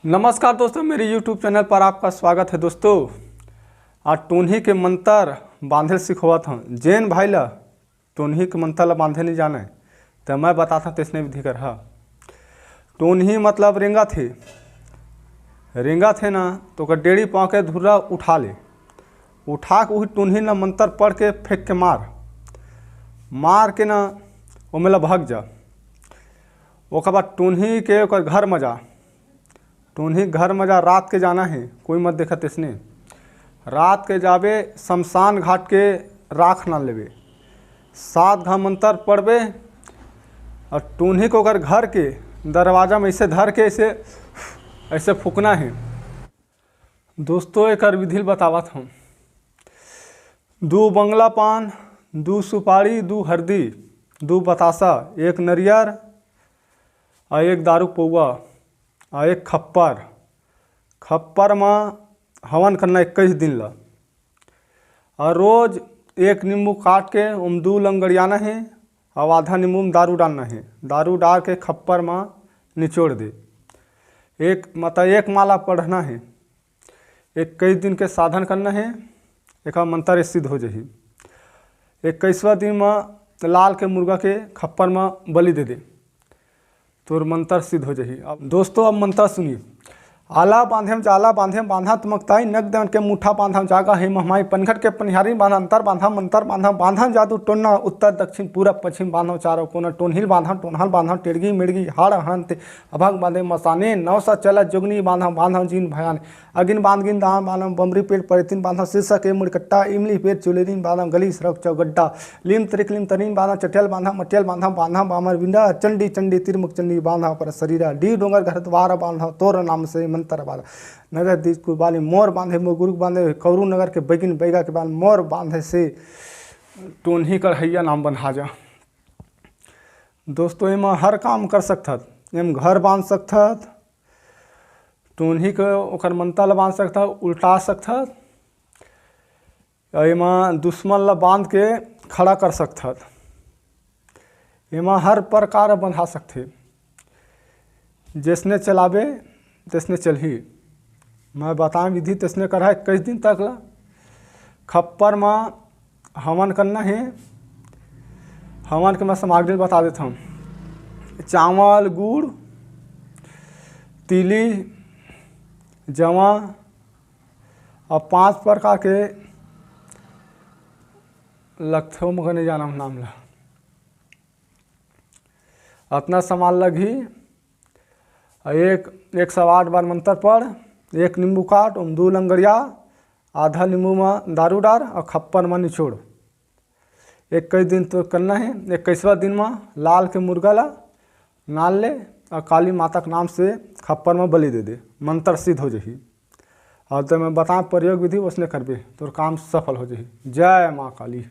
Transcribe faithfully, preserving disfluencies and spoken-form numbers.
नमस्कार दोस्तों, मेरे YouTube चैनल पर आपका स्वागत है। दोस्तों, आज टोनही के मंतर बांधे ल सिखोवत हूँ। जेन भाई ला टोनही के मंतर ला बांधे नहीं जाने, तो मैं बताता तैसने विधि कर हा। टोनही मतलब रेंगत हे, रेंगत हे ना, तो ओकर डेड़ी पाँव के धुर्रा उठा ले, उठा के उही टोनही ला मंतर पढ़ के फेंक के मार, मार के ना ओमे ला भग जा। ओकर बाद टोनही के ओकर घर में जा, टोनही घर में जा, रात के जाना हे, कोई मत देखा तैसने। रात के जाबे, शमशान घाट के राख ना लेबे, सात घा मंतर पढ़बे, और टोनही को ओकर घर के दरवाजा में ऐसे धर के ऐसे, ऐसे फूकना हे। दोस्तों, एकर विधि ल बतावत हूँ। दू बंगला पान, दू सुपारी, दू हरदी, दू बतासा, एक नरियर, और एक दारू पौवा, और एक खप्पर। खप्पर म हवन करना इक्कीस दिन ला। और रोज एक नींबू काट के ओम दू लंगड़ियाना हे, और आधा नींबू में दारू डालना हे। दारू डाल के खप्पर म निचोड़ दे। एक, मतलब, एक माला पढ़ना हे। इक्कीस दिन के साधन करना हे, एकर मंतर सिद्ध हो जाही। इक्कीसवाँ दिन म लाल के मुर्गा के खप्पर म बलि दे दे, तोर मंतर सिद्ध हो जाही। अब दोस्तों, अब मंतर सुनिए। आला बांधेम, जाला बांधेम, बांधा तमकताई, नग दन के मुठा बांधम, जागा हे महमाई, पनघट के पनिहारी बांधा, अंतर बांधा, मंतर बांधा, बांधा जादू टोना, उत्तर दक्षिण पूरब पश्चिम बांधा, चारों कोना टोनहिल बांधा, टोनहल बांधा, टेड़गी मेड़गी, हाड़ हन ते अभंग बांधे मसाने, नौ सा चला जोगनी बांधा, बांधा जीन भयाने, अगिन बांध गिन दान बांधा, बमरी पेट परितिन बांधा, शीर्षक के मुड़कट्टा, इमली पेट चुलेरिन बांधा, गली सड़क चौगड्डा, लीम त्रिक लीम तरीन बांधा, चटियल बांधा, मटियल बांधा, बांधा बामर बिंडा, चंडी चंडी तिरमुख चंडी बांधा पर शरीरा, डी डोंगर घर द्वार बांधा, तोर नाम से मंतर बांधा, नगर दीज कुरबानी मोर बांधे, मोर गुरुक बांधे, कौरू नगर के बैगिन बैगा के बांध मोर बांधे से टोनही कढ़ैया नाम बन्हा जा। दोस्तों, एमा हर काम कर सकथत। एम घर बांध सकथत, टोनही के ओकर मंतर ल बांध सकथत, उल्टा सकथत। अउ एमा दुश्मन ल बांध के खड़ा कर सकथत। एमा हर प्रकार बंधा सकथे। जैसने चलाबे, तैसने चलही। मैं बताएं विधि, तैसने करहा इक्कीस दिन तक ला। खप्पर म हवन करना हे। हवन के मैं सामग्री बता देता हूँ। चावल, गुड़, तिली, जवा और पांच प्रकार के लगथे, मगर नहीं जाना नाम ला। अतना सामान लगही। एक, एक सौ आठ बार मंतर पढ़, एक नींबू काट, ओम दू लंगड़िया, आधा नींबू म दारू डार और खप्पर म निचोड़। इक्कीस दिन तो करना हे। इक्कीसवाँ दिन म लाल के मुर्गा ला नाल ले और काली माता के नाम से खप्पर म बलि दे दे, मंतर सिद्ध हो जाही। और तो मैं बताएं प्रयोग विधि, वैसने करबे, तोर काम सफल हो जाही। जय माँ काली।